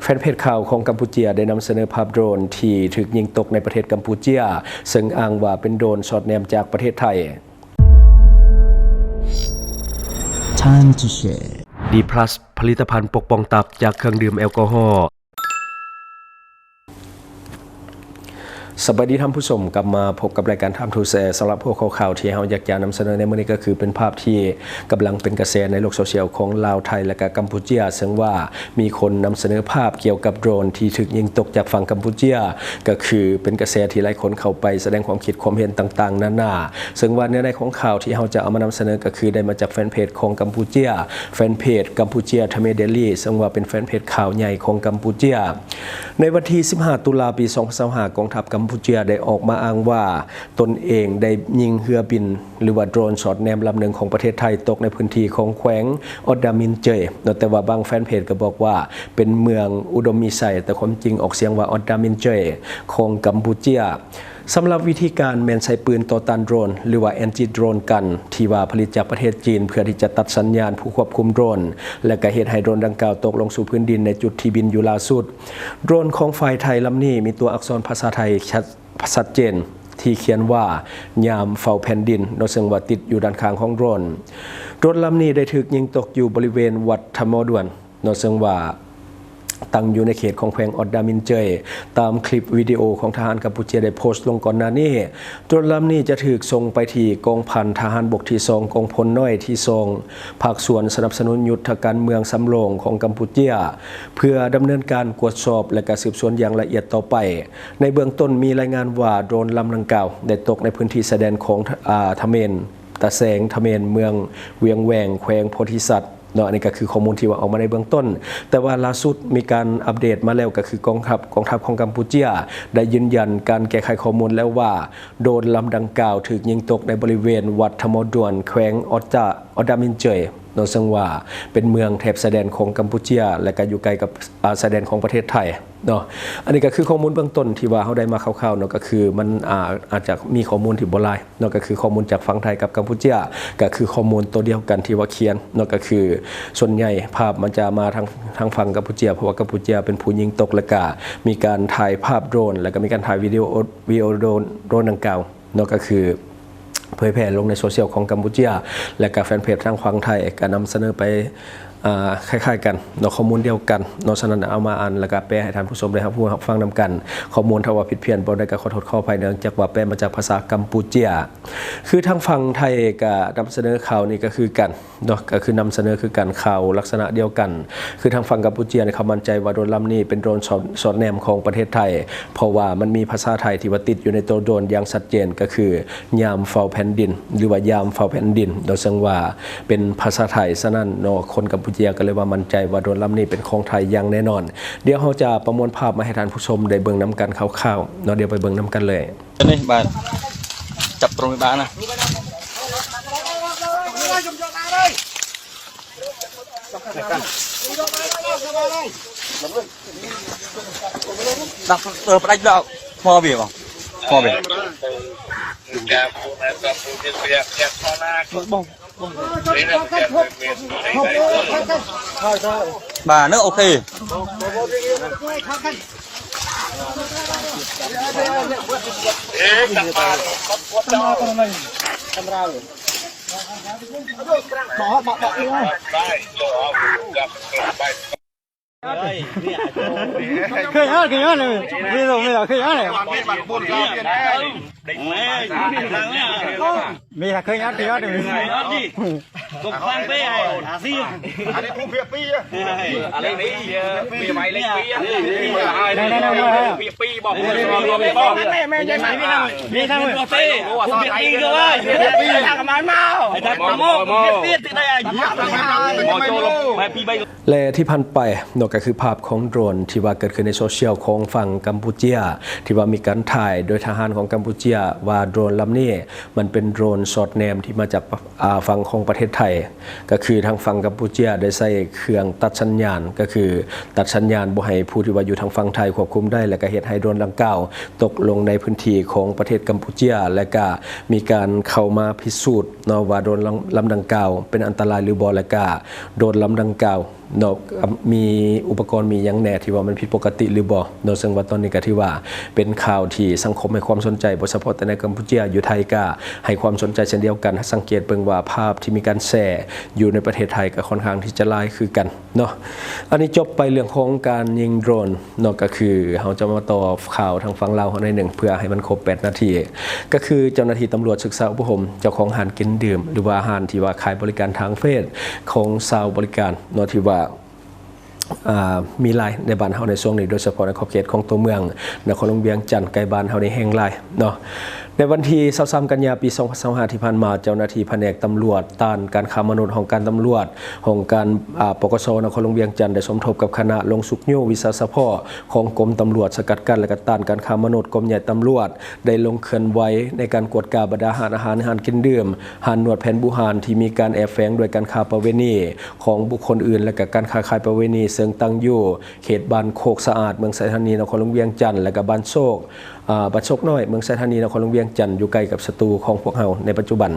ແຟນເພຈຂ່າວຂອງກຳປູເຈຍໄດ້ນຳສະເໜີພາບໂດຣນທີ່ຖືກຍິງຕົກໃນປະເທດກຳປູເຈຍ, ເຊິ່ງອ້າງວ່າເປັນໂດຣນສອດແນມຈາກປະເທດໄທ. Time to share. ດີພລັສ ຜະລິດຕະພັນປົກປ້ອງຕັບຈາກເຄື່ອງດື່ມແອລກໍຮໍ. ສະບາຍດີທ່ານຜູ້ຊົມ, ກັບມາພົບກັບລາຍການ Time to Share. ສຳລັບຫົວຂໍ້ຂ່າວທີ່ເຮົາຢາກຈະນຳສະເໜີໃນມື້ນີ້ ກໍຄືເປັນພາບທີ່ກຳລັງເປັນກະແສໃນໂລກໂຊຊຽວຂອງລາວ, ໄທ ແລະ ກະກຳປູເຈຍ, ເຊິ່ງວ່າມີຄົນນຳສະເໜີພາບກ່ຽວກັບໂດຣນທີ່ຖືກຍິງຕົກຈາກຝັ່ງກຳປູເຈຍ, ກໍຄືເປັນກະແສທີ່ຫຼາຍຄົນເຂົ້າໄປສະແດງຄວາມຄິດຄວາມເຫັນຕ່າງໆນານາ. ເຊິ່ງວ່າເນື້ອໃນຂອງຂ່າວທີ່ເຮົາຈະເອົາມານຳສະເໜີ ກໍຄືໄດ້ມາຈາກແຟນເພຈຂອງກຳປູເຈຍ, ແຟນເພຈ Cambodia Today Daily, ເຊິ່ງວ່າເປັນແຟນເພຈຂ່າວໃຫຍ່ຂອງກຳປູເຈຍ. ໃນວັນທີສິບຫ້າ ຕຸລາ ປີສອງພັນຊາວຫ້າ ກອງທັບກຳປູເຈຍໄດ້ອອກມາອ້າງວ່າ ຕົນເອງໄດ້ຍິງເຮືອບິນ ຫຼືວ່າໂດຣນສອດແນມລຳໜຶ່ງຂອງປະເທດໄທຕົກໃນພື້ນທີ່ຂອງແຂວງອອດດາມິນເຈີຍ, ແຕ່ວ່າບາງແຟນເພຈກໍບອກວ່າເປັນເມືອງອຸດົມມິໄຊ, ແຕ່ຄວາມຈິງອອກສຽງວ່າອອດດາມິນເຈີຍ ຂອງກຳປູເຈຍ. ສຳລັບວິທີການແມ່ນໃຊ້ປືນຕໍ່ຕ້ານໂດຣນ ຫຼືວ່າ Anti-Drone Gun ທີ່ວ່າຜະລິດຈາກປະເທດຈີນ ເພື່ອທີ່ຈະຕັດສັນຍານຜູ້ຄວບຄຸມໂດຣນ ແລະ ກະເຮັດໃຫ້ໂດຣນດັ່ງກ່າວຕົກລົງສູ່ພື້ນດິນໃນຈຸດທີ່ບິນຢູ່ລ່າສຸດ. ໂດຣນຂອງຝ່າຍໄທລຳນີ້ມີຕົວອັກສອນພາສາໄທ ຊັດ ຊັດເຈນ ທີ່ຂຽນວ່າ ຍາມເຝົ້າແຜ່ນດິນ ເນາະ ເຊິ່ງວ່າຕິດຢູ່ດ້ານຂ້າງຂອງໂດຣນ. ໂດຣນລຳນີ້ໄດ້ຖືກຍິງຕົກຢູ່ບໍລິເວນວັດທະມໍດ່ວນ ເນາະ ເຊິ່ງວ່າຕັ້ງຢູ່ໃນເຂດຂອງແຂວງອອດດາມິນເຈີຍ, ຕາມຄລິບວິດີໂອຂອງທະຫານກຳປູເຈຍໄດ້ໂພສລົງກ່ອນໜ້ານີ້. ໂດຣນລຳນີ້ຈະຖືກສົ່ງໄປທີ່ກອງພັນທະຫານບົກທີສອງ ກອງພົນນ້ອຍທີສອງ ພາກສ່ວນສະໜັບສະໜູນຍຸດທະການເມືອງສຳໂລງຂອງກຳປູເຈຍ ເພື່ອດຳເນີນການກວດສອບ ແລະ ກະສືບສວນຢ່າງລະອຽດຕໍ່ໄປ. ໃນເບື້ອງຕົ້ນມີລາຍງານວ່າໂດຣນລຳດັ່ງກ່າວໄດ້ຕົກໃນພື້ນທີ່ຊາຍແດນຂອງ ອາ ທະເມນຕາແສງ, ທະເມນເມືອງວຽງແຫວງ, ແຂວງໂພທິສັດ ເນາະ. ອັນນີ້ກໍຄືຂໍ້ມູນທີ່ວ່າອອກມາໃນເບື້ອງຕົ້ນ, ແຕ່ວ່າລ່າສຸດມີການອັບເດດມາແລ້ວ ກໍຄືກອງທັບ ກອງທັບຂອງກຳປູເຈຍໄດ້ຢືນຢັນການແກ້ໄຂຂໍ້ມູນແລ້ວວ່າ ໂດຣນລຳດັ່ງກ່າວຖືກຍິງຕົກໃນບໍລິເວນວັດທະມໍດ່ວນ ແຂວງອອດຈາ ອອດດາມິນເຈີຍ ເນາະ ເຊິ່ງວ່າເປັນເມືອງແຖບຊາຍແດນຂອງກຳປູເຈຍ ແລະ ກໍຢູ່ໃກ້ກັບ ອາ ຊາຍແດນຂອງປະເທດໄທ ເນາະ. ອັນນີ້ກໍຄືຂໍ້ມູນເບື້ອງຕົ້ນທີ່ວ່າເຮົາໄດ້ມາຄ່າວໆ ເນາະ, ກໍຄືມັນ ອາ ອາດຈະມີຂໍ້ມູນທີ່ບໍ່ຫຼາຍ ເນາະ, ກໍຄືຂໍ້ມູນຈາກຝັ່ງໄທກັບກຳປູເຈຍ ກໍຄືຂໍ້ມູນໂຕດຽວກັນທີ່ວ່າຂຽນ ເນາະ, ກໍຄືສ່ວນໃຫຍ່ພາບມັນຈະມາທາງ ທາງຝັ່ງກຳປູເຈຍ ເພາະວ່າກຳປູເຈຍເປັນຜູ້ຍິງຕົກ ແລ້ວກະມີການຖ່າຍພາບໂດຣນ ແລ້ວກະມີການຖ່າຍວິດີໂອ ວິດີໂອໂດຣນ ໂດຣນດັ່ງກ່າວ ເນາະ, ກໍຄືເຜີຍແຜ່ລົງໃນໂຊຊຽວຂອງກຳປູເຈຍ ແລະກະແຟນເພຈທາງຝັ່ງໄທກະນຳສະເໜີໄປ ອ່າ ຄ້າຍໆກັນເນາະ, ຂໍ້ມູນດຽວກັນເນາະ. ສະນັ້ນເອົາມາອ່ານ ແລ້ວກະແປໃຫ້ທ່ານຜູ້ຊົມໄດ້ຮັບຮູ້ຮັບຟັງນຳກັນ. ຂໍ້ມູນຖ້າວ່າຜິດພຽນບໍ່ໄດ້ກະຂໍໂທດຂໍອະໄພ ເນື່ອງຈາກວ່າແປມາຈາກພາສາກຳປູເຈຍ. ຄືທາງຝັ່ງໄທກະນຳສະເໜີຂ່າວນີ້ກະຄືກັນເນາະ, ກະຄືນຳສະເໜີຄືກັນ ຂ່າວລັກສະນະດຽວກັນ. ຄືທາງຝັ່ງກຳປູເຈຍນີ້ເຂົາໝັ້ນໃຈວ່າໂດຣນລຳນີ້ເປັນໂດຣນສອດ ສອດແນມຂອງປະເທດໄທ, ເພາະວ່າມັນມີພາສາໄທທີ່ວ່າຕິດຢູ່ໃນໂຕໂດຣນຢ່າງຊັດເຈນ ກະຄື ຍາມເຝົ້າແຜ່ນດິນ ຫຼືວ່າຍາມເຝົ້າແຜ່ນດິນເນາະ, ເຊິ່ງວ່າເປັນພາສາໄທ. ສະນັ້ນເນາະ ຄົນກຳປູເຈຍກໍເລີຍວ່າໝັ້ນໃຈວ່າໂດຣນລຳນີ້ເປັນຂອງໄທຢ່າງແນ່ນອນ. ດຽວເຮົາຈະປະມວນພາບມາໃຫ້ທ່ານຜູ້ຊົມໄດ້ເບິ່ງນຳກັນຄ່າວໆເນາະ, ດຽວໄປເບິ່ງນຳກັນເລີຍ. ນີ້ບາດ ຈັບຕົງນີ້ບາດນະ. ແລະທີ່ຜ່ານໄປເນາະ ກໍຄືພາບຂອງໂດຣນທີ່ວ່າເກີດຂຶ້ນໃນໂຊຊຽວຂອງຝັ່ງກຳປູເຈຍ ທີ່ວ່າມີການຖ່າຍໂດຍທະຫານຂອງກຳປູເຈຍ ວ່າໂດຣນລຳນີ້ມັນເປັນໂດຣນສອດແນມທີ່ມາຈາກ ອາ ຝັ່ງຂອງປະເທດໄທ. ກໍຄືທາງຝັ່ງກຳປູເຈຍໄດ້ໃຊ້ເຄື່ອງຕັດສັນຍານ ກໍຄືຕັດສັນຍານບໍ່ໃຫ້ຜູ້ທີ່ວ່າຢູ່ທາງຝັ່ງໄທຄວບຄຸມໄດ້ ແລ້ວກໍເຮັດໃຫ້ໂດຣນດັ່ງກ່າວຕົກລົງໃນພື້ນທີ່ຂອງປະເທດກຳປູເຈຍ ແລ້ວກໍມີການເຂົ້າມາພິສູດເນາະ ວ່າໂດຣນລຳ ລຳດັ່ງກ່າວເປັນອັນຕະລາຍຫຼືບໍ່ ແລ້ວກໍໂດຣນລຳດັ່ງກ່າວ ເນາະ ມີອຸປະກອນມີຫຍັງແດ່ທີ່ວ່າມັນຜິດປົກກະຕິຫຼືບໍ່ເນາະ ເຊິ່ງວ່າຕອນນີ້ກໍຖືວ່າເປັນຂ່າວທີ່ສັງຄົມໃຫ້ຄວາມສົນໃຈ ບໍ່ສະເພາະແຕ່ໃນກຳປູເຈຍ ຢູ່ໄທກໍໃຫ້ຄວາມສົນໃຈເຊັ່ນດຽວກັນ. ສັງເກດເບິ່ງວ່າພາບທີ່ມີການແຊຢູ່ໃນປະເທດໄທກໍຄ່ອນຂ້າງທີ່ຈະຫຼາຍຄືກັນເນາະ. ອັນນີ້ຈົບໄປເລື່ອງຂອງການຍິງໂດຣນເນາະ ກໍຄືເຮົາຈະມາຕໍ່ຂ່າວທາງຝັ່ງລາວເຮົາໜ້ອຍໜຶ່ງ ເພື່ອໃຫ້ມັນຄົບແປດນາທີ ກໍຄືເຈົ້າໜ້າທີ່ຕຳຫຼວດສຶກສາອົບຮົມ ເຈົ້າຂອງຮ້ານກິນດື່ມ ຫຼືວ່າຮ້ານທີ່ວ່າຂາຍບໍລິການທາງເພດຂອງຊາວບໍລິການເນາະ ທີ່ວ່າ ອ່າ ມີຫຼາຍໃນບ້ານເຮົາໃນຊ່ວງນີ້ ໂດຍສະເພາະໃນຂອບເຂດຂອງຕົວເມືອງນະຄອນຫຼວງວຽງຈັນ ໃກ້ບ້ານເຮົານີ້ແຮ່ງຫຼາຍເນາະ. ໃນວັນທີຊາວສາມ ກັນຍາ ປີສອງພັນຊາວຫ້າ ທີ່ຜ່ານມາ ເຈົ້າໜ້າທີ່ພະແນກຕຳຫຼວດຕ້ານການຄ້າມະນຸດ ຫ້ອງການຕຳຫຼວດ ຫ້ອງການ ອາ ປກສ ນະຄອນຫຼວງວຽງຈັນ ໄດ້ສົມທົບກັບຄະນະລົງຊຸກຍູ້ວິຊາສະເພາະຂອງກົມຕຳຫຼວດ ສະກັດກັ້ນ ແລະ ກໍຕ້ານການຄ້າມະນຸດ ກົມໃຫຍ່ຕຳຫຼວດ ໄດ້ລົງເຄື່ອນໄຫວໃນການກວດກາບັນດາຮ້ານອາຫານ, ຮ້ານກິນດື່ມ, ຮ້ານນວດແຜນບູຮານ ທີ່ມີການແອບແຝງດ້ວຍການຄ້າປະເວນີຂອງບຸກຄົນອື່ນ ແລະ ກະການຄ້າຂາຍປະເວນີ ເຊິ່ງຕັ້ງຢູ່ເຂດບ້ານໂຄກສະອາດ ເມືອງໄຊທານີ ນະຄອນຫຼວງວຽງຈັນ ແລະ ກະບ້ານໂຊກ ອາ ບ້ານໂຊກນ້ອຍ ເມືອງໄຊທານີ ນະຄອນຫຼວງວຽງຈັນ ຢູ່ໃກ້ກັບສະຕູຂອງພວກເຮົາໃນປະຈຸບັນ.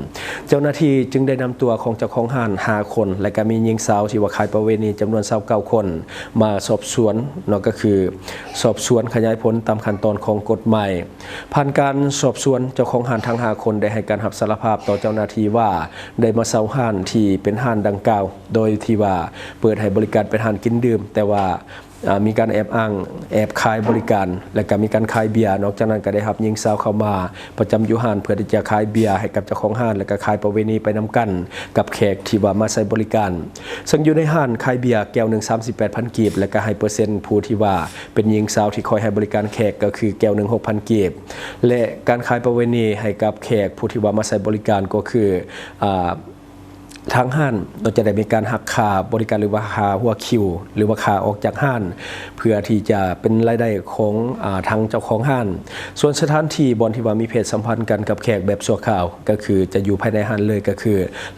ເຈົ້າໜ້າທີ່ຈຶ່ງໄດ້ນຳຕົວຂອງເຈົ້າຂອງຮ້ານຫ້າຄົນ ແລະ ກະມີຍິງສາວທີ່ວ່າຂາຍປະເວນີຈຳນວນຊາວເກົ້າຄົນ ມາສອບສວນເນາະ ກໍຄືສອບສວນຂະຫຍາຍຜົນຕາມຂັ້ນຕອນຂອງກົດໝາຍ. ຜ່ານການສອບສວນ ເຈົ້າຂອງຮ້ານທັງຫ້າຄົນໄດ້ໃຫ້ການຮັບສາລະພາບຕໍ່ເຈົ້າໜ້າທີ່ວ່າ ໄດ້ມາເຊົ່າຮ້ານທີ່ເປັນຮ້ານດັ່ງກ່າວ ໂດຍທີ່ວ່າເປີດໃຫ້ບໍລິການເປັນຮ້ານກິນດື່ມ ແຕ່ວ່າ ອາ ມີການແອບອ້າງ ແອບຂາຍບໍລິການ ແລະ ກະມີການຂາຍເບຍ. ນອກຈາກນັ້ນກະໄດ້ຮັບຍິງສາວເຂົ້າມາປະຈຳຢູ່ຮ້ານ ເພື່ອທີ່ຈະຂາຍເບຍໃຫ້ກັບເຈົ້າຂອງຮ້ານ ແລະ ກະຂາຍປະເວນີໄປນຳກັນກັບແຂກທີ່ວ່າມາໃຊ້ບໍລິການ. ເຊິ່ງຢູ່ໃນຮ້ານຂາຍເບຍແກ້ວໜຶ່ງສາມສິບແປດພັນກີບ ແລະ ກະໃຫ້ເປີເຊັນຜູ້ທີ່ວ່າເປັນຍິງສາວທີ່ຄອຍໃຫ້ບໍລິການແຂກ ກໍຄືແກ້ວໜຶ່ງຫົກພັນກີບ ແລະ ການຂາຍປະເວນີໃຫ້ກັບແຂກຜູ້ທີ່ວ່າມາໃຊ້ບໍລິການ ກໍຄື ອາ ທາງຮ້ານເນາະ ຈະໄດ້ມີການຫັກຄ່າບໍລິການ ຫຼືວ່າຄ່າຫົວຄິວ ຫຼືວ່າຄ່າອອກຈາກຮ້ານ ເພື່ອທີ່ຈະເປັນລາຍໄດ້ຂອງ ອາ ທາງເຈົ້າຂອງຮ້ານ. ສ່ວນສະຖານທີ່ບ່ອນທີ່ວ່າມີເພດສຳພັນກັນກັບແຂກແບບຊົ່ວຄາວ ກໍຄືຈະຢູ່ພາຍໃນຮ້ານເລີຍ ກໍຄື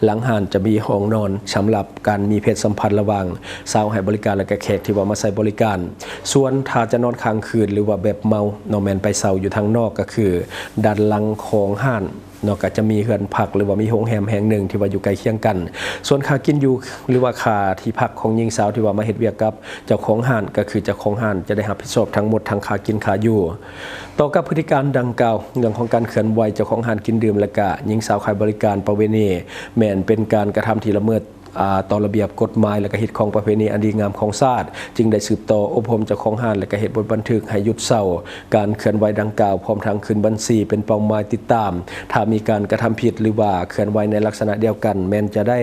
ຫຼັງຮ້ານຈະມີຫ້ອງນອນສຳລັບການມີເພດສຳພັນລະຫວ່າງຊາວໃຫ້ບໍລິການ ແລະ ກະແຂກທີ່ວ່າມາໃຊ້ບໍລິການ. ສ່ວນຖ້າຈະນອນຄ້າງຄືນ ຫຼືວ່າແບບເມົາເນາະ ແມ່ນໄປເຊົ່າຢູ່ທາງນອກ ກໍຄືດ້ານຫຼັງຂອງຮ້ານ ເນາະ ກະຈະມີເຮືອນພັກ ຫຼືວ່າມີໂຮງແຮມແຫ່ງໜຶ່ງທີ່ວ່າຢູ່ໃກ້ຄຽງກັນ. ສ່ວນຄ່າກິນຢູ່ ຫຼືວ່າຄ່າທີ່ພັກຂອງຍິງສາວທີ່ວ່າມາເຮັດວຽກກັບເຈົ້າຂອງຮ້ານ ກະຄືເຈົ້າຂອງຮ້ານຈະໄດ້ຮັບຜິດຊອບທັງໝົດ ທັງຄ່າກິນຄ່າຢູ່. ຕໍ່ກັບພຶດຕິການດັ່ງກ່າວ ເລື່ອງຂອງການເຄື່ອນໄຫວເຈົ້າຂອງຮ້ານກິນດື່ມ ແລະ ກະຍິງສາວຂາຍບໍລິການປະເວນີ ແມ່ນເປັນການກະທຳທີ່ລະເມີດ ອາ ຕໍ່ລະບຽບກົດໝາຍ ແລະ ກະຮີດຄອງປະເພນີອັນດີງາມຂອງຊາດ ຈຶ່ງໄດ້ສືບຕໍ່ອົບຮົມເຈົ້າຂອງຮ້ານ ແລະ ກະເຮັດບົດບັນທຶກໃຫ້ຢຸດເຊົາການເຄື່ອນໄຫວດັ່ງກ່າວ ພ້ອມທັງຂຶ້ນບັນຊີເປັນເປົ້າໝາຍຕິດຕາມ. ຖ້າມີການກະທຳຜິດ ຫຼືວ່າເຄື່ອນໄຫວໃນລັກສະນະດຽວກັນ ແມ່ນຈະໄດ້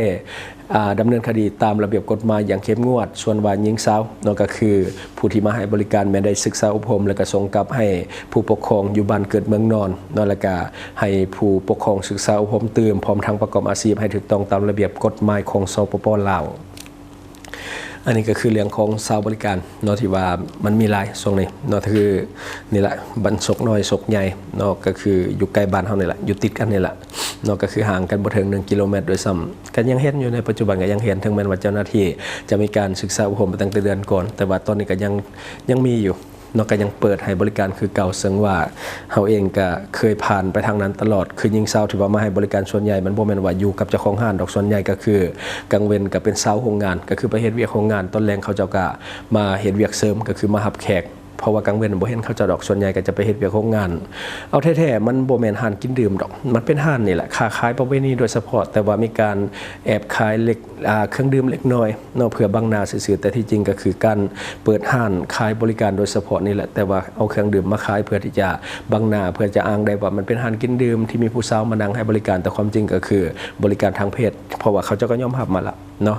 ອາ ດຳເນີນຄະດີຕາມລະບຽບກົດໝາຍຢ່າງເຂັ້ມງວດ. ສ່ວນວ່າຍິງສາວເນາະ ກະຄືຜູ້ທີ່ມາໃຫ້ບໍລິການ ແມ່ນໄດ້ສຶກສາອົບຮົມ ແລະ ກະສົ່ງກັບໃຫ້ຜູ້ປົກຄອງຢູ່ບ້ານເກີດເມືອງນອນເນາະ ແລະ ກະ ໃຫ້ຜູ້ປົກຄອງສຶກສາອົບຮົມຕື່ມ ພ້ອມທັງປະກອບອາຊີບໃຫ້ຖືກຕ້ອງຕາມລະບຽບກົດໝາຍຂອງ ສປປ ລາວ. ອັນນີ້ກໍຄືເລື່ອງຂອງຊາວບໍລິການເນາະ ທີ່ວ່າມັນມີຫຼາຍຊ່ວງນີ້ເນາະ ຄືນີ້ລະ ບ້ານໂຊກນ້ອຍ ໂຊກໃຫຍ່ເນາະ ກໍຄືຢູ່ໃກ້ບ້ານເຮົານີ້ລະ ຢູ່ຕິດກັນນີ້ລະເນາະ ກໍຄືຫ່າງກັນບໍ່ເຖິງໜຶ່ງກິໂລແມັດດ້ວຍຊ້ຳ. ກໍຍັງເຫັນຢູ່ໃນປັດຈຸບັນ ກໍຍັງເຫັນ ເຖິງແມ່ນວ່າເຈົ້າໜ້າທີ່ຈະມີການສຶກສາອົບຮົມໄປຕັ້ງແຕ່ເດືອນກ່ອນ ແຕ່ວ່າຕອນນີ້ກໍຍັງ ຍັງມີຢູ່ ເນາະ ກໍຍັງເປີດໃຫ້ບໍລິການຄືເກົ່າ ເຊິ່ງວ່າເຮົາເອງກໍເຄີຍຜ່ານໄປທາງນັ້ນຕະຫຼອດ. ຄືຍິງສາວທີ່ວ່າມາໃຫ້ບໍລິການສ່ວນໃຫຍ່ ມັນບໍ່ແມ່ນວ່າຢູ່ກັບເຈົ້າຂອງຮ້ານດອກ ສ່ວນໃຫຍ່ກໍຄືກາງເວັນກໍເປັນຊາວໂຮງງານ ກໍຄືໄປເຮັດວຽກໂຮງງານ ຕອນແລງເຂົາເຈົ້າກໍມາເຮັດວຽກເສີມ ກໍຄືມາຮັບແຂກ ເພາະວ່າກາງເວັນບໍ່ເຫັນເຂົາເຈົ້າດອກ ສ່ວນໃຫຍ່ກໍຈະໄປເຮັດວຽກໂຮງງານ. ເອົາແທ້ໆ ມັນບໍ່ແມ່ນຮ້ານກິນດື່ມດອກ ມັນເປັນຮ້ານນີ້ແຫຼະ ຄ້າຂາຍປະເວນີໂດຍສະເພາະ ແຕ່ວ່າມີການແອບຂາຍເລັກ ອ່າ ເຄື່ອງດື່ມເລັກນ້ອຍ ເນາະ ເພື່ອບັງໜ້າຊື່ໆ ແຕ່ທີ່ຈິງກໍຄືການເປີດຮ້ານຂາຍບໍລິການໂດຍສະເພາະນີ້ແຫຼະ ແຕ່ວ່າເອົາເຄື່ອງດື່ມມາຂາຍເພື່ອທີ່ຈະບັງໜ້າ ເພື່ອຈະອ້າງໄດ້ວ່າມັນເປັນຮ້ານກິນດື່ມທີ່ມີຜູ້ສາວມານັ່ງໃຫ້ບໍລິການ ແຕ່ຄວາມຈິງກໍຄືບໍລິການທາງເພດ ເພາະວ່າເຂົາເຈົ້າກໍຍອມຮັບມາລະເນາະ.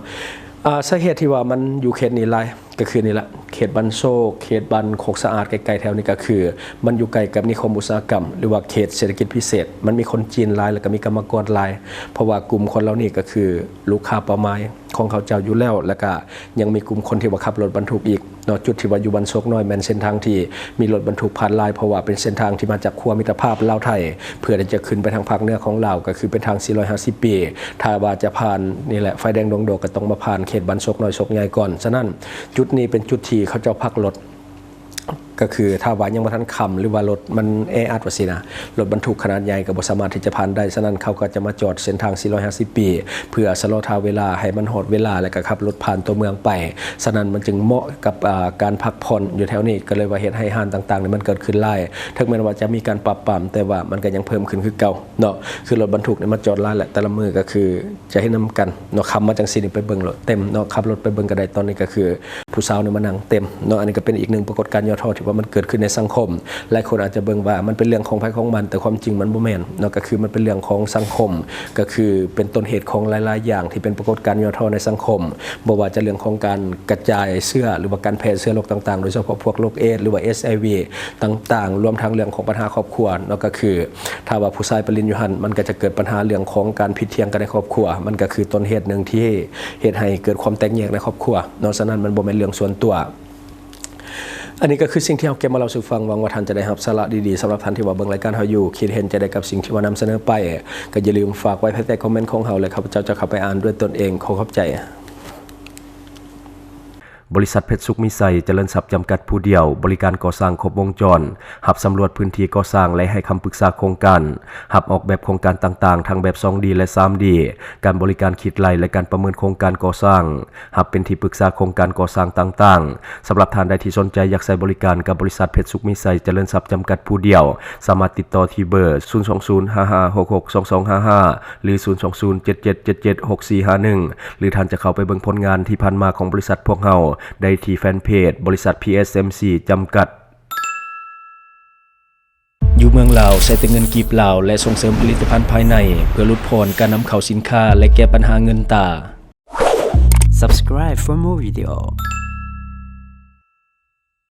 ອາ ສາເຫດທີ່ວ່າມັນຢູ່ເຂດນີ້ຫຼາຍ ກໍຄືນີ້ລະ ເຂດບ້ານໂຊກ ເຂດບ້ານໂຄກສະອາດ ໃກ້ໆແຖວນີ້ ກໍຄືມັນຢູ່ໃກ້ກັບນິຄົມອຸດສາຫະກຳ ຫຼືວ່າເຂດເສດຖະກິດພິເສດ ມັນມີຄົນຈີນຫຼາຍ ແລ້ວກໍມີກຳມະກອນຫຼາຍ ເພາະວ່າກຸ່ມຄົນເຫຼົ່ານີ້ກໍຄືລູກຄ້າເປົ້າໝາຍຂອງເຂົາເຈົ້າຢູ່ແລ້ວ ແລ້ວກໍຍັງມີກຸ່ມຄົນທີ່ວ່າຂັບລົດບັນທຸກອີກເນາະ. ຈຸດທີ່ວ່າຢູ່ບ້ານໂຊກນ້ອຍ ແມ່ນເສັ້ນທາງທີ່ມີລົດບັນທຸກຜ່ານຫຼາຍ ເພາະວ່າເປັນເສັ້ນທາງທີ່ມາຈາກຂົວມິດຕະພາບລາວໄທ ເພື່ອທີ່ຈະຂຶ້ນໄປທາງພາກເໜືອຂອງລາວ ກໍຄືເປັນທາງສີ່ຮ້ອຍຫ້າສິບປີ ຖ້າວ່າຈະຜ່ານນີ້ແຫຼະ ໄຟແດງດອງດອກ ກໍຕ້ອງມາຜ່ານເຂດບ້ານໂຊກນ້ອຍ ໂຊກໃຫຍ່ກ່ອນ. ສະນັ້ນ ຈຸດນີ້ເປັນຈຸດທີ່ເຂົາເຈົ້າພັກລົດ ກໍຄືຖ້າວ່າຍັງບໍ່ທັນຄ່ຳ ຫຼືວ່າລົດມັນແອອັດວ່າຊີ້ນະ, ລົດບັນທຸກຂະໜາດໃຫຍ່ກໍບໍ່ສາມາດທີ່ຈະຜ່ານໄດ້. ສະນັ້ນເຂົາກໍຈະມາຈອດເສັ້ນທາງສີ່ຮ້ອຍຫ້າສິບປີ ເພື່ອຊະລໍທ່າເວລາໃຫ້ມັນຮອດເວລາ ແລ້ວກໍຂັບລົດຜ່ານຕົວເມືອງໄປ. ສະນັ້ນມັນຈຶ່ງເໝາະກັບ ອາ ການພັກຜ່ອນຢູ່ແຖວນີ້, ກໍເລີຍວ່າເຮັດໃຫ້ຮ້ານຕ່າງໆນີ້ມັນເກີດຂຶ້ນຫຼາຍ. ເຖິງແມ່ນວ່າຈະມີການປາບປາມ ແຕ່ວ່າມັນກໍຍັງເພີ່ມຂຶ້ນຄືເກົ່າເນາະ. ຄືລົດບັນທຸກນີ້ມາຈອດຫຼາຍແຫຼະ, ແຕ່ລະມື້ກໍຄືຈະເຫັນນຳກັນເນາະ, ຄ່ຳມາຈັ່ງຊີ້ນີ້ໄປເບິ່ງໂລດ ເຕັມເນາະ. ຂັບລົດໄປເບິ່ງກໍໄດ້, ຕອນນີ້ກໍຄື ຜູ້ສາວນີ້ມານັ່ງເຕັມເນາະ. ອັນນີ້ກໍເປັນອີກໜຶ່ງປາກົດການຫຍໍ້ທໍ້ທີ່ວ່າມັນເກີດຂຶ້ນໃນສັງຄົມ. ຫຼາຍຄົນອາດຈະເບິ່ງວ່າມັນເປັນເລື່ອງຂອງໃຜຂອງມັນ, ແຕ່ຄວາມຈິງມັນບໍ່ແມ່ນເນາະ. ກໍຄືມັນເປັນເລື່ອງຂອງສັງຄົມ, ກໍຄືເປັນຕົ້ນເຫດຂອງຫຼາຍໆຢ່າງທີ່ເປັນປາກົດການຫຍໍ້ທໍ້ໃນສັງຄົມ. ບໍ່ວ່າຈະເລື່ອງຂອງການກະຈາຍເຊື້ອ ຫຼືວ່າການແຜ່ເຊື້ອໂລກຕ່າງໆ, ໂດຍສະເພາະພວກໂລກເອດສ໌ ຫຼືວ່າ ເອັດໄອວີ ຕ່າງໆ, ລວມທັງເລື່ອງຂອງບັນຫາຄອບຄົວເນາະ. ກໍຄື ຖ້າວ່າຜູ້ຊາຍໄປຫຼິ້ນຢູ່ຫັ້ນ, ມັນກໍຈະເກີດບັນຫາເລື່ອງຂອງການຜິດຖຽງກັນໃນຄອບຄົວ. ມັນກໍຄືຕົ້ນເຫດໜຶ່ງທີ່ເຮັດໃຫ້ເກີດຄວາມແຕກແຍກໃນຄອບຄົວເນາະ. ສະນັ້ນມັນບໍ່ແມ່ນເລື່ອງສ່ວນຕົວ. ອັນນີ້ກໍຄືສິ່ງທີ່ເຮົາເກັບມາເລົ່າສູ່ຟັງ. ຫວັງວ່າທ່ານຈະໄດ້ຮັບສາລະດີໆ. ສຳລັບທ່ານທີ່ວ່າເບິ່ງລາຍການເຮົາຢູ່, ຄິດເຫັນຈັ່ງໃດກັບສິ່ງທີ່ວ່ານຳສະເໜີໄປ, ກໍຢ່າລືມຝາກໄວ້ພາຍໃຕ້ຄອມເມັນຂອງເຮົາ ແລະ ຂ້າພະເຈົ້າຈະເຂົ້າໄປອ່ານດ້ວຍຕົນເອງ. ຂໍຂອບໃຈ. ບໍລິສັດເພັດສຸກມີໄຊຈະເລີນຊັບຈຳກັດຜູ້ດຽວ, ບໍລິການກໍ່ສ້າງຄົບວົງຈອນ, ຮັບສຳຫຼວດພື້ນທີ່ກໍ່ສ້າງ ແລະ ໃຫ້ຄຳປຶກສາໂຄງການ, ຮັບອອກແບບໂຄງການຕ່າງໆ ທັງແບບສອງດີ ແລະ ສາມດີ, ການບໍລິການຄິດໄລ່ ແລະ ການປະເມີນໂຄງການກໍ່ສ້າງ, ຮັບເປັນທີ່ປຶກສາໂຄງການກໍ່ສ້າງຕ່າງໆ. ສຳລັບທ່ານໃດທີ່ສົນໃຈຢາກໃຊ້ບໍລິການກັບບໍລິສັດເພັດສຸກມີໄຊຈະເລີນຊັບຈຳກັດຜູ້ດຽວ, ສາມາດຕິດຕໍ່ທີ່ເບີ ສູນສອງສູນ ຫ້າຫ້າຫົກຫົກ ສອງສອງຫ້າຫ້າ ຫຼື ສູນສອງສູນ ເຈັດເຈັດເຈັດເຈັດ ຫົກສີ່ຫ້າໜຶ່ງ ຫຼື ທ່ານຈະເຂົ້າໄປເບິ່ງຜົນງານທີ່ຜ່ານມາຂອງບໍລິສັດພວກເຮົາໄດ້ທີ່ແຟນເພຈ ບໍລິສັດ ພີເອັສເອັມຊີ ຈຳກັດ. ຢູ່ເມືອງລາວ ໃຊ້ແຕ່ເງິນກີບລາວ ແລະ ສົ່ງເສີມຜະລິດຕະພັນພາຍໃນ ເພື່ອຫຼຸດຜ່ອນການນຳເຂົ້າສິນຄ້າ ແລະ ແກ້ບັນຫາເງິນຕາ. Subscribe for more video.